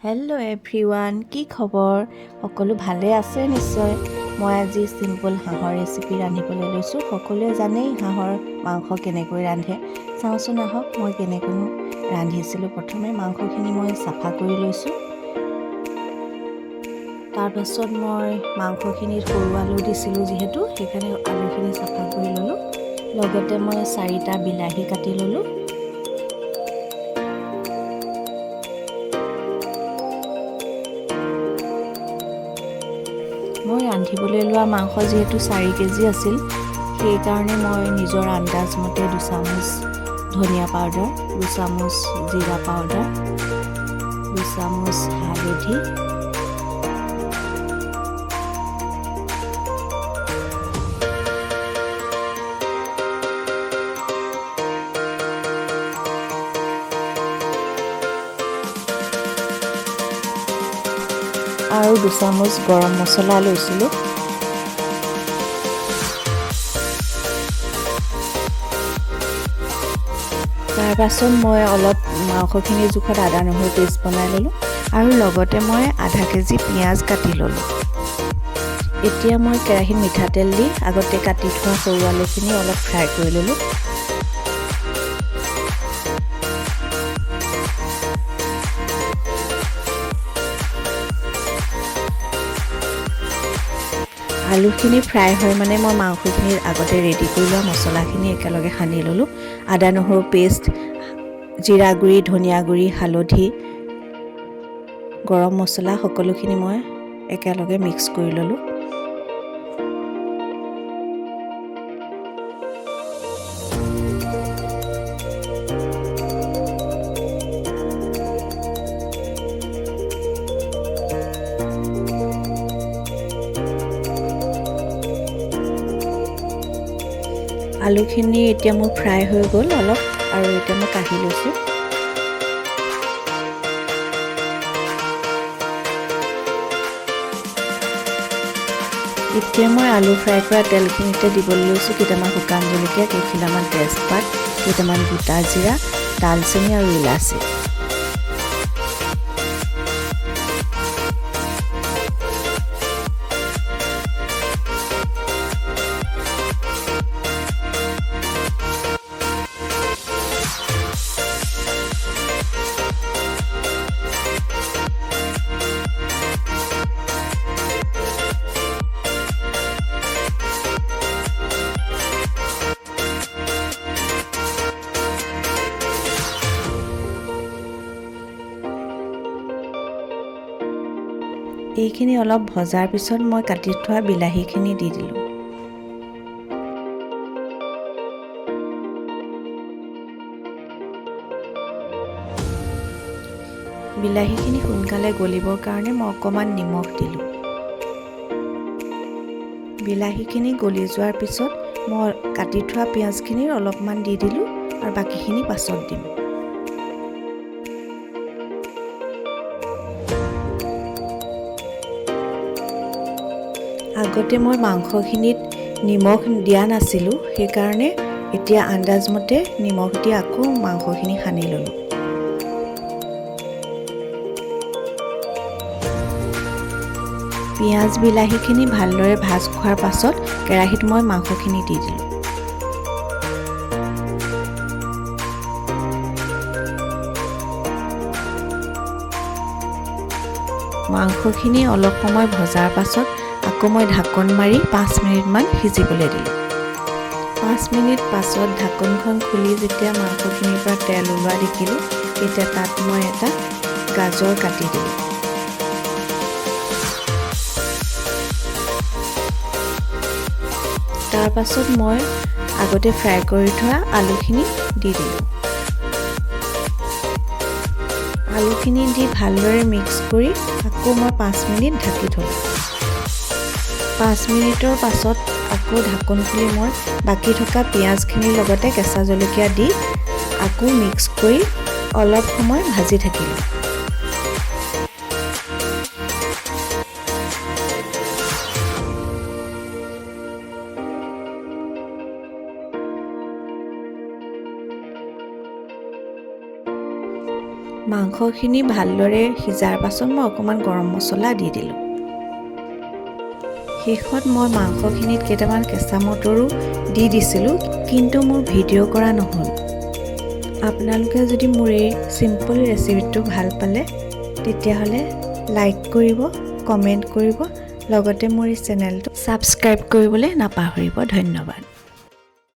Hello' everyone, কি খবৰ? সকলো ভালে আছে নিশ্চয়। মই আজি চিম্পল হাঁহৰ ৰেচিপি ৰান্ধিবলৈ লৈছোঁ। সকলোৱে জানেই হাঁহৰ মাংস কেনেকৈ ৰান্ধে। চাওঁচোন আহক মই কেনেকৈনো ৰান্ধিছিলোঁ। প্ৰথমে মাংসখিনি মই চাফা কৰি লৈছোঁ। তাৰপাছত মই মাংসখিনিত সৰু আলু দিছিলোঁ যিহেতু, সেইকাৰণে আলুখিনি চাফা কৰি ল'লোঁ। লগতে মই চাৰিটা বিলাহী কাটি ল'লোঁ। মই ৰান্ধিবলৈ লোৱা মাংস যিহেতু 4 কেজি আছিল, সেইকাৰণে মই নিজৰ আন্দাজমতে 2 চামুচ ধনিয়া পাউডাৰ, 2 চামুচ জিৰা পাউডাৰ, 2 চামুচ হালধি আৰু 2 চামুচ গৰম মছলা লৈছিলোঁ। তাৰপাছত মই অলপ মাংসখিনিৰ জোখত আদা নহৰু পেষ্ট বনাই ল'লোঁ আৰু লগতে মই আধা কেজি পিঁয়াজ কাটি ল'লোঁ। এতিয়া মই কেৰাহীত মিঠাতেল দি আগতে কাটি থোৱা সৰু আলুখিনি অলপ ফ্ৰাই কৰি ল'লোঁ। আলুখিনি ফ্ৰাই হৈ মানে মই মাংসখিনিৰ আগতে ৰেডি কৰি লোৱা মছলাখিনি একেলগে সানি ল'লোঁ। আদা নহৰু পেষ্ট, জিৰা গুড়ি, ধনিয়া গুড়ি, হালধি, গৰম মছলা সকলোখিনি মই একেলগে মিক্স কৰি ল'লোঁ। আলুখিনি এতিয়া মোৰ ফ্ৰাই হৈ গ'ল অলপ আৰু এতিয়া মই কাঢ়ি লৈছোঁ। এতিয়া মই আলু ফ্ৰাই কৰা তেলখিনিতে দিবলৈ লৈছোঁ কেইটামান শুকান জলকীয়া, কেইখিলামান তেজপাত, কেইটামান গোটা জিৰা, ডালচেনি আৰু ইলাচি। এইখিনি অলপ ভজাৰ পিছত মই কাটি থোৱা বিলাহীখিনি দি দিলোঁ। বিলাহীখিনি সোনকালে গলিবৰ কাৰণে মই অকণমান নিমখ দিলোঁ। বিলাহীখিনি গলি যোৱাৰ পিছত মই কাটি থোৱা পিঁয়াজখিনিৰ অলপমান দি দিলোঁ আৰু বাকীখিনি পাছত দিম। আগতে মই মাংসখিনিত নিমখ দিয়া নাছিলোঁ, সেইকাৰণে এতিয়া আন্দাজমতে নিমখ দি আকৌ মাংসখিনি সানি ল'লোঁ। পিঁয়াজ বিলাহীখিনি ভালদৰে ভাজ খোৱাৰ পাছত কেৰাহীত মই মাংসখিনি দি দিলোঁ। মাংসখিনি অলপ সময় ভজাৰ পাছত আকৌ মই ঢাকন মাৰি 5 মিনিটমান সিজিবলৈ দিলোঁ। 5 মিনিট পাছত ঢাকনখন খুলি যেতিয়া মাংসখিনিৰ পৰা তেল ওলোৱা দেখিলোঁ, তেতিয়া তাত মই এটা গাজৰ কাটি দিলোঁ। তাৰপাছত মই আগতে ফ্ৰাই কৰি থোৱা আলুখিনি দি দিলোঁ। আলুখিনি দি ভালদৰে মিক্স কৰি আকৌ মই 5 মিনিট ঢাকি থ'লোঁ। 5 মিনিটৰ পাছত আকৌ ঢাকোন খুলি মই বাকী থকা পিঁয়াজখিনিৰ লগতে কেঁচা জলকীয়া দি আকৌ মিক্স কৰি অলপ সময় ভাজি থাকিলোঁ। মাংসখিনি ভালদৰে সিজাৰ পাছত মই অকণমান গৰম মছলা দি দিলোঁ। শেষত মই মাংসখিনিত কেইটামান কেঁচা মটৰো দি দিছিলোঁ, কিন্তু মোৰ ভিডিঅ' কৰা নহ'ল। আপোনালোকে যদি মোৰ এই চিম্পল ৰেচিপিটো ভাল পালে, তেতিয়াহ'লে লাইক কৰিব, কমেণ্ট কৰিব, লগতে মোৰ এই চেনেলটো ছাবস্ক্ৰাইব কৰিবলৈ নাপাহৰিব। ধন্যবাদ।